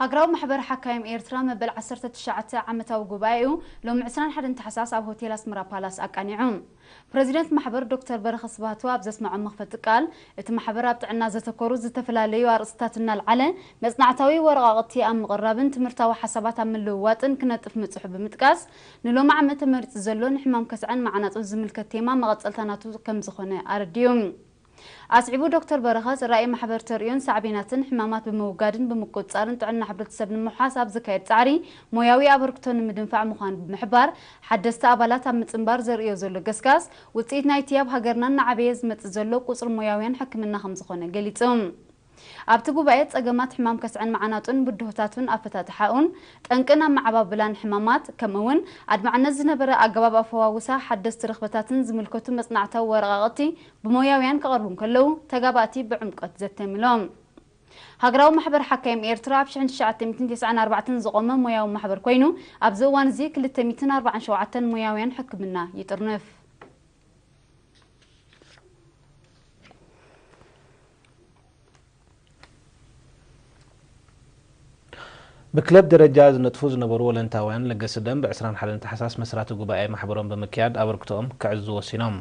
ሃገራዊ ማሕበር ሓካይም ኤርትራ መበል ዓሰርተ ትሽዓተ ዓመታዊ ጉባኤኡ ሎሚ ዕስራን ሓደን ታሕሳስ ኣብ ሆቴል ኣስመራ ፓላስ ኣቃኒዑ። ፕረዚደንት ማሕበር ዶክተር በረኸ ስብሃቱ ኣብ ዘስመዖ መኽፈቲ ቃል፣ እቲ ማሕበር ኣብ ጥዕና ዘተኮሩ ዝተፈላለዩ ኣርእስታት እናልዓለ መጽናዕታዊ ወረቓቕቲ ኣብ ምቕራብን ትምህርታዊ ሓሳባት ኣብ ምልውዋጥን ክነጥፍ ምጽሑ ብምጥቃስ፣ ንሎሚ ዓመት ተመሪጹ ዘሎ ንሕማም ከስዐን መዓናጡን ዝምልከት ቴማ መቐጸልታ ናቱ ከም ዝኾነ ኣረዲኡ። ኣስዒቡ ዶክተር በረኸት፣ ራእይ ማሕበር ተርእዮን ሳዕቤናትን ሕማማት ብምውጋድን ብምቁጽጻርን ጥዕና ሕብረተሰብ ንምውሓስ ኣብ ዝካየድ ጻዕሪ ሞያዊ ኣበርክቶ ንምድንፋዕ ምዃኑ ብምሕባር፣ ሓደስቲ ኣባላት ኣብ ምጽንባር ዘርእዮ ዘሎ ገስጋስ ውጽኢት ናይቲ ኣብ ሃገርና እናዓበየ ዝመጽእ ዘሎ ቁጽሪ ሞያውያን ሕክምና ከም ዝኾነ ገሊጹ። ኣብቲ ጉባኤ ጸገማት ሕማም ከስዐን መዓናጡን ብድሆታቱን ኣፈታትሓኡን ጠንቅን ኣመዓባብላን ሕማማት ከምኡውን ኣድማዕነት ዝነበረ ኣገባብ ኣፈዋውሳ ሓደስቲ ርኽበታትን ዝምልከቱ መጽናዕታዊ ወረቓቕቲ ብሞያውያን ክቐርቡ እንከለዉ፣ ተጋባእቲ ብዕምቆት ዘተሚሎም። ሃገራዊ ማሕበር ሓካይም ኤርትራ ኣብ ሽሕን ትሽዓተ ሚእትን ተስዓን ኣርባዕተን ዝቖመ ሞያዊ ማሕበር ኮይኑ፣ ኣብዚ እዋን እዚ ክልተ ሚእትን ኣርባዓን ሸውዓተን ሞያውያን ሕክምና ይጥርንፍ። ብክለብ ደረጃ ዝነጥፉ ዝነበሩ ወለንታውያን ለገሲ ደም ብ ዕስራን ሓደን ታሕሳስ መስራቲ ጉባኤ ማሕበሮም ብምክያድ ኣበርክቶኦም ከዕዝዙ ወሲኖም።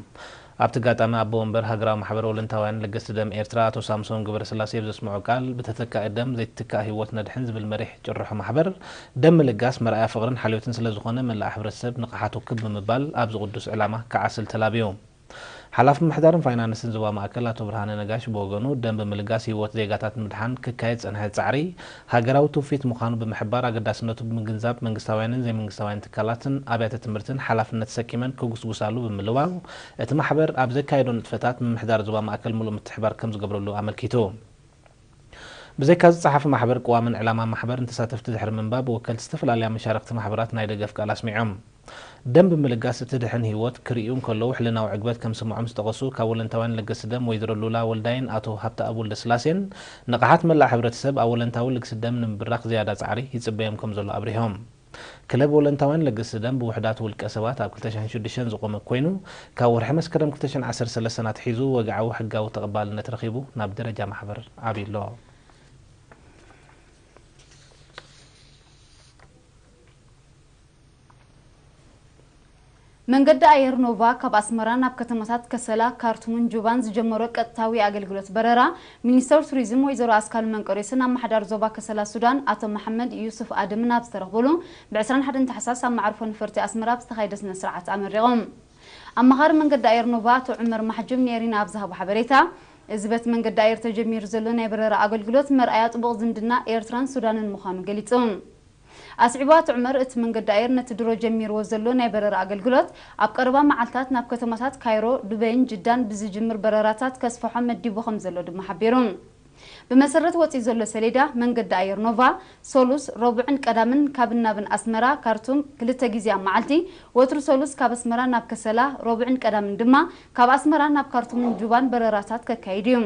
ኣብቲ ኣጋጣሚ ኣቦ ወንበር ሃገራዊ ማሕበር ወለንታውያን ለገሲ ደም ኤርትራ ኣቶ ሳምሶን ገብረስላሴ ኣብ ዘስምዖ ቃል፣ ብተተካኢ ደም ዘይትትካእ ህይወት ነድሕን ዝብል መሪሕ ጭርሖ ማሕበር፣ ደም ምልጋስ መርኣያ ፍቕርን ሓልዮትን ስለዝኾነ መላእ ሕብረተሰብ ንቕሓቱ ክብ ብምባል ኣብዚ ቅዱስ ዕላማ ክዓስል ተላብዩ። ሓላፊ ምምሕዳርን ፋይናንስን ዞባ ማእከል ኣቶ ብርሃነ ነጋሽ ብወገኑ፣ ደም ብምልጋስ ህይወት ዜጋታት ንምድሓን ክካየድ ዝጸንሐ ጻዕሪ ሃገራዊ ትውፊት ምዃኑ ብምሕባር፣ ኣገዳስነቱ ብምግንዛብ መንግስታውያንን ዘይመንግስታውያን ትካላትን ኣብያተ ትምህርትን ሓላፍነት ተሰኪመን ክጉስጉሳሉ ብምልዋው፣ እቲ ማሕበር ኣብ ዘካየዶ ንጥፈታት ምምሕዳር ዞባ ማእከል ምሉእ ምትሕባር ከም ዝገብረሉ ኣመልኪቱ። ብዘይካዚ፣ ጸሓፊ ማሕበር ቅዋምን ዕላማ ማሕበርን ተሳተፍቲ ድሕሪ ምንባብ፣ ወከልቲ ዝተፈላለያ መሻርኽቲ ማሕበራት ናይ ደገፍ ቃል ኣስሚዖም። ደም ብምልጋስ እትድሕን ህይወት ክርእዩ እንከለዉ፣ ሕልናዊ ዕግበት ከም ዝስምዖም ዝጠቐሱ ካብ ወለንታውያን ለገስቲ ደም ወይዘሮ ሉላ ወልዳይን ኣቶ ሃብተኣብ ወልደስላሴን፣ ንቕሓት መላእ ሕብረተሰብ ኣብ ወለንታዊ ልግሲ ደም ንምብራኽ ዝያዳ ጻዕሪ ይጽበዮም ከም ዘሎ ኣብሪሆም። ክለብ ወለንታውያን ለገስቲ ደም ብውሑዳት ውልቀ ሰባት ኣብ ክልተ ሽሕን ሽዱሽተን ዝቖመ ኮይኑ፣ ካብ ወርሒ መስከረም ክልተ ሽሕን ዓሰርተ ሰለስተን ኣትሒዙ ወግዓዊ ሕጋዊ ተቐባልነት ረኺቡ ናብ ደረጃ ማሕበር ዓብዩ ኣሎ። መንገዲ ኣየር ኖቫ ካብ ኣስመራ ናብ ከተማታት ከሰላ፣ ካርቱምን ጁባን ዝጀመሮ ቀጥታዊ ኣገልግሎት በረራ፣ ሚኒስተር ቱሪዝም ወይዘሮ ኣስካሉ መንቀርዮስን ኣመሓዳሪ ዞባ ከሰላ ሱዳን ኣቶ መሓመድ ዩሱፍ ኣደምን ኣብ ዝተረኽብሉ፣ ብ ዕስራን ሓደን ታሕሳስ ኣብ መዓርፎ ነፈርቲ ኣስመራ ኣብ ዝተኻየደ ስነ ስርዓት ኣመሪቖም። ኣማኻሪ መንገዲ ኣየር ኖቫ ኣቶ ዑመር ማሕጁም ኔሪና ኣብ ዝሃቦ ሓበሬታ፣ እዚ በቲ መንገዲ ኣየር ተጀሚሩ ዘሎ ናይ በረራ ኣገልግሎት መርኣያ ጥቡቕ ዝምድና ኤርትራን ሱዳንን ምዃኑ ገሊጹ። ኣስዒቡ ኣቶ ዑመር፣ እቲ መንገዲ ኣየር ነቲ ድሮ ጀሚርዎ ዘሎ ናይ በረራ ኣገልግሎት ኣብ ቀረባ መዓልታት ናብ ከተማታት ካይሮ፣ ዱበይን ጅዳን ብዝጅምር በረራታት ከስፍሖ መዲቡ ከም ዘሎ ድማ ሓቢሩ። ብመሰረት ወጺኡ ዘሎ ሰሌዳ፣ መንገዲ ኣየር ኖቫ፣ ሰሉስ፣ ረቡዕን ቀዳምን ካብን ናብን ኣስመራ፣ ካርቱም ክልተ ግዜ ኣብ መዓልቲ፣ ወትሩ ሰሉስ ካብ ኣስመራ ናብ ከሰላ፣ ረቡዕን ቀዳምን ድማ ካብ ኣስመራ ናብ ካርቱምን ጁባን በረራታት ከካይድ እዩ።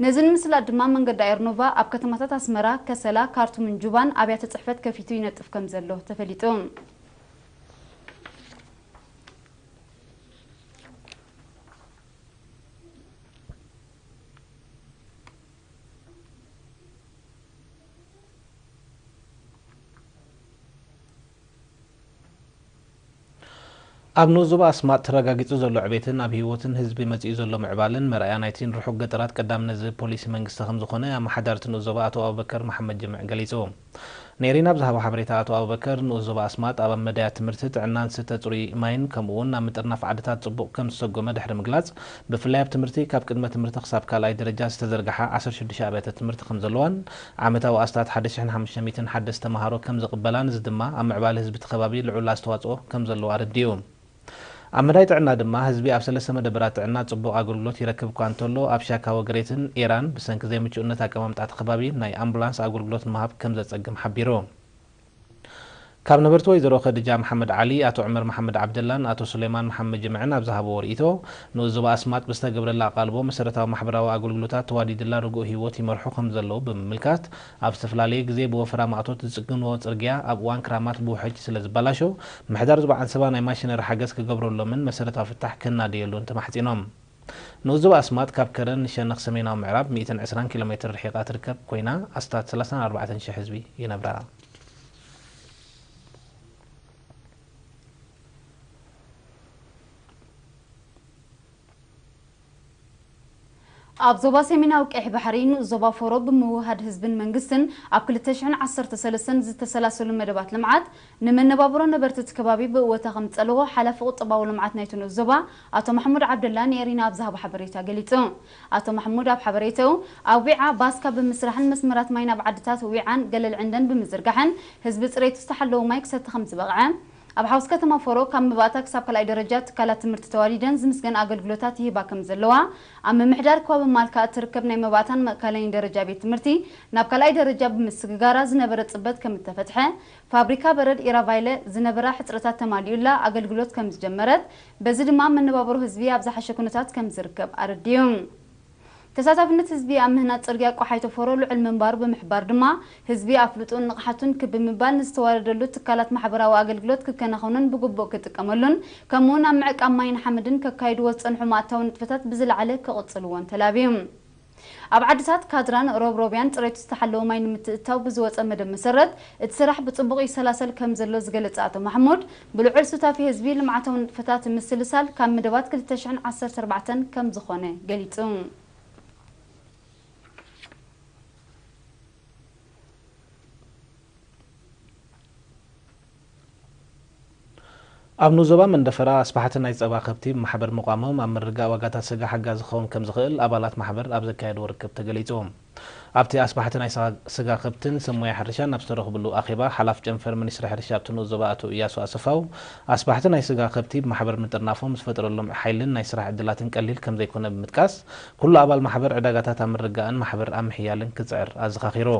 ነዚ ንምስላጥ ድማ መንገዲ ኣየር ኖቫ ኣብ ከተማታት ኣስመራ፣ ከሰላ፣ ካርቱምን ጁባን ኣብያተ ጽሕፈት ከፊቱ ይነጥፍ ከም ዘሎ ተፈሊጡ። ኣብ ንኡስ ዞባ ኣስማጥ ተረጋጊጹ ዘሎ ዕቤትን ኣብ ህይወትን ህዝቢ መጺኡ ዘሎ ምዕባልን መርኣያ ናይቲ ንርሑቕ ገጠራት ቀዳምነት ዝህብ ፖሊሲ መንግስቲ ከም ዝኾነ ኣመሓዳሪ እቲ ንኡስ ዞባ ኣቶ ኣቡበከር መሓመድ ጅምዕ ገሊጹ። ኔሪና ኣብ ዝሃቦ ሓበሬታ ኣቶ ኣቡበከር፣ ንኡስ ዞባ ኣስማጥ ኣብ መዳያት ትምህርቲ፣ ጥዕናን ስተ ጽሩይ ማይን ከምኡ እውን ኣብ ምጥርናፍ ዓድታት ጽቡቕ ከም ዝሰጎመ ድሕሪ ምግላጽ፣ ብፍላይ ኣብ ትምህርቲ ካብ ቅድመ ትምህርቲ ክሳብ ካልኣይ ደረጃ ዝተዘርግሓ ዓሰርተ ሽዱሽተ ኣብያተ ትምህርቲ ከም ዘለዋን ዓመታዊ ኣስታት ሓደ ሽሕን ሓሙሽተ ሚእትን ሓደስቲ ተምሃሮ ከም ዝቕበላን፣ እዚ ድማ ኣብ ምዕባለ ህዝቢ እቲ ከባቢ ልዑል ኣስተዋጽኦ ከም ዘለዎ ኣረዲኡ። ኣብ መዳይ ጥዕና ድማ ህዝቢ ኣብ ሰለስተ መደበራት ጥዕና ጽቡቕ ኣገልግሎት ይረክብ እኳ እንተሎ፣ ኣብ ሻካ ወግሬትን ኤራን ብሰንኪ ዘይምቹእነት ኣቀማምጣ እቲ ከባቢ ናይ ኣምቡላንስ ኣገልግሎት ንምሃብ ከም ዘጸግም ሓቢሩ። ካብ ነበርቲ ወይዘሮ ከድጃ መሓመድ ዓሊ፣ ኣቶ ዑመር መሓመድ ዓብደላን ኣቶ ሱሌማን መሓመድ ጅምዕን ኣብ ዝሃብዎ ርእይቶ፣ ንኡስ ዞባ ኣስማጥ ብዝተገብረላ ኣቓልቦ መሰረታዊ ማሕበራዊ ኣገልግሎታት ተዋዲድላ ርጉእ ህይወት ይመርሑ ከም ዘለዉ ብምምልካት፣ ኣብ ዝተፈላለየ ግዜ ብወፈራ ማእቶት ዝጽግንዎ ጽርግያ ኣብ እዋን ክራማት ብውሕጅ ስለ ዝባላሾ፣ ምሕዳር ዞባ ዓንሰባ ናይ ማሽነሪ ሓገዝ ክገብረሎምን መሰረታዊ ፍታሕ ክናደየሉን ተማሕጺኖም። ንኡዝ ዞባ ኣስማጥ ካብ ከረን ንሸነኽ ሰሜናዊ ምዕራብ ሚእትን ዕስራን ኪሎ ሜትር ርሒቓ ትርከብ ኮይና፣ ኣስታት ሰላሳን ኣርባዕተን ሽሕ ህዝቢ ይነብራ። ኣብ ዞባ ሰሜናዊ ቀይሕ ባሕሪ ንኡዝ ዞባ ፎሮ ብምውህሃድ ህዝብን መንግስትን ኣብ ክልተ ሽሕን ዓሰርተ ሰለስተን ዝተሰላሰሉ መደባት ልምዓት ንመነባብሮ ነበርቲ እቲ ከባቢ ብእወታ ከም ዝጸልዎ ሓላፊ ቁጠባዊ ልምዓት ናይቲ ንኡዝ ዞባ ኣቶ ማሕሙድ ዓብደላ ንኤሪና ኣብ ዝሃቦ ሓበሬታ ገሊጹ። ኣቶ ማሕሙድ ኣብ ሓበሬታኡ ኣብ ዊዓ ባስካ ብምስራሕን መስመራት ማይ ናብ ዓድታት ዊዓን ገለል ዕንደን ብምዝርጋሕን ህዝቢ ጽሬቱ ዝተሓለወ ማይ ክሰቲ ከም ዝበቕዐ፣ ኣብ ሓውስ ከተማ ፎሮ ካብ መባእታ ክሳብ ካልኣይ ደረጃ ትካላት ትምህርቲ ተዋዲደን ዝምስገን ኣገልግሎታት ይህባ ከም ዘለዋ፣ ኣብ ምምሕዳር ከባቢ ማልካ እትርከብ ናይ መባእታን ማእከላይን ደረጃ ቤት ትምህርቲ ናብ ካልኣይ ደረጃ ብምስግጋራ ዝነበረ ጽበት ከም እተፈትሐ፣ ፋብሪካ በረድ ኢራቫይለ ዝነበራ ሕጽረታት ተማሊኡላ ኣገልግሎት ከም ዝጀመረት፣ በዚ ድማ መነባብሮ ህዝቢ ኣብ ዝሓሸ ኩነታት ከም ዝርከብ ኣረዲኡ። ተሳታፍነት ህዝቢ ኣብ ምህናጽ ጽርግያ ቆሓይቶ ፎሮ ልዑል ምንባሩ ብምሕባር ድማ፣ ህዝቢ ኣፍልጦን ንቕሓቱን ክብ ብምባል ንዝተዋደደሉ ትካላት ማሕበራዊ ኣገልግሎት ክከናኸኑን ብግቡእ ክጥቀመሉን፣ ከምኡውን ኣብ ምዕቃብ ማይን ሓመድን ከካይድዎ ዝጸንሑ ማእታዊ ንጥፈታት ብዝለዓለ ክቕጽልዎን ተላብዩ። ኣብ ዓድታት ካድራን ሮብሮብያን ጽሬቱ ዝተሓለወ ማይ ንምትእትታው ብዝወጸ መደብ መሰረት፣ እቲ ስራሕ ብጽቡቕ ይሰላሰል ከም ዘሎ ዝገለጸ ኣቶ ማሕሙድ፣ ብልዑል ሱታፌ ህዝቢ ልምዓታዊ ንጥፈታት ምስልሳል ካብ መደባት ክልተ ሽሕን ዓሰርተ ኣርባዕተን ከም ዝኾነ ገሊጹ። ኣብ ንኡዝ ዞባ መንደፈራ ኣስባሕቲ ናይ ጸባ ከብቲ ብማሕበር ምቋሞም ኣብ ምርጋእ ዋጋታት ስጋ ሓጋዚ ክኸውን ከም ዝኽእል ኣባላት ማሕበር ኣብ ዘካየድዎ ርክብ ተገሊጹ። ኣብቲ ኣስባሕቲ ናይ ስጋ ከብትን ሰብ ሞያ ሕርሻን ኣብ ዝተረኽብሉ ኣኼባ፣ ሓላፍ ጨንፈር ሚኒስትሪ ሕርሻ ኣብቲ ንኡዝ ዞባ ኣቶ እያሱ ኣሰፋው፣ ኣስባሕቲ ናይ ስጋ ከብቲ ብማሕበር ምጥርናፎም ዝፈጥረሎም ሓይልን ናይ ስራሕ ዕድላትን ቀሊል ከም ዘይኮነ ብምጥቃስ፣ ኩሉ ኣባል ማሕበር ዕዳጋታት ኣብ ምርጋእን ማሕበር ኣብ ምሕያልን ክጽዕር ኣዘኻኺሩ።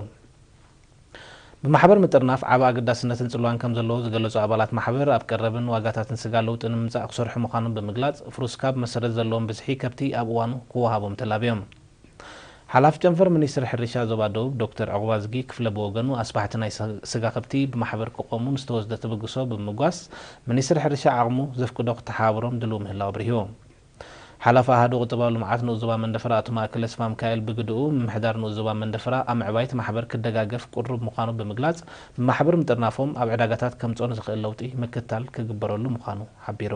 ብማሕበር ምጥርናፍ ዓቢ ኣገዳስነትን ጽልዋን ከም ዘለዎ ዝገለጹ ኣባላት ማሕበር፣ ኣብ ቀረብን ዋጋታትን ስጋ ለውጢ ንምምጻእ ክሰርሑ ምዃኖም ብምግላጽ፣ ፍሩስ ካብ መሰረት ዘለዎም ብዝሒ ከብቲ ኣብ እዋኑ ክወሃቦም ተላብዮም። ሓላፊ ጨንፈር ሚኒስትሪ ሕርሻ ዞባ ደቡብ ዶክተር ዕቑባዝጊ ክፍለ ብወገኑ፣ ኣስባሕቲ ናይ ስ-፣ ስጋ ከብቲ ብማሕበር ክቖሙ ንዝተወስደ ተበግሶ ብምምጓስ፣ ሚኒስትሪ ሕርሻ ዓቕሙ ዘፍቅዶ ክተሓባበሮም ድልው ምህላው ኣብሪሁ። ሓላፊ ኣሃዱ ቁጠባዊ ልምዓት ንኡዝ ዞባ መንደፈራ ኣቶ ማእከለ ስፋ ሚካኤል ብግድኡ፣ ምምሕዳር ንኡዝ ዞባ መንደፈራ ኣብ ምዕባይ እቲ ማሕበር ክደጋገፍ ቅሩብ ምዃኑ ብምግላጽ፣ ብማሕበር ምጥርናፎም ኣብ ዕዳጋታት ከምጽኦ ንዝኽእል ለውጢ ምክትታል ክግበረሉ ምዃኑ ሓቢሩ።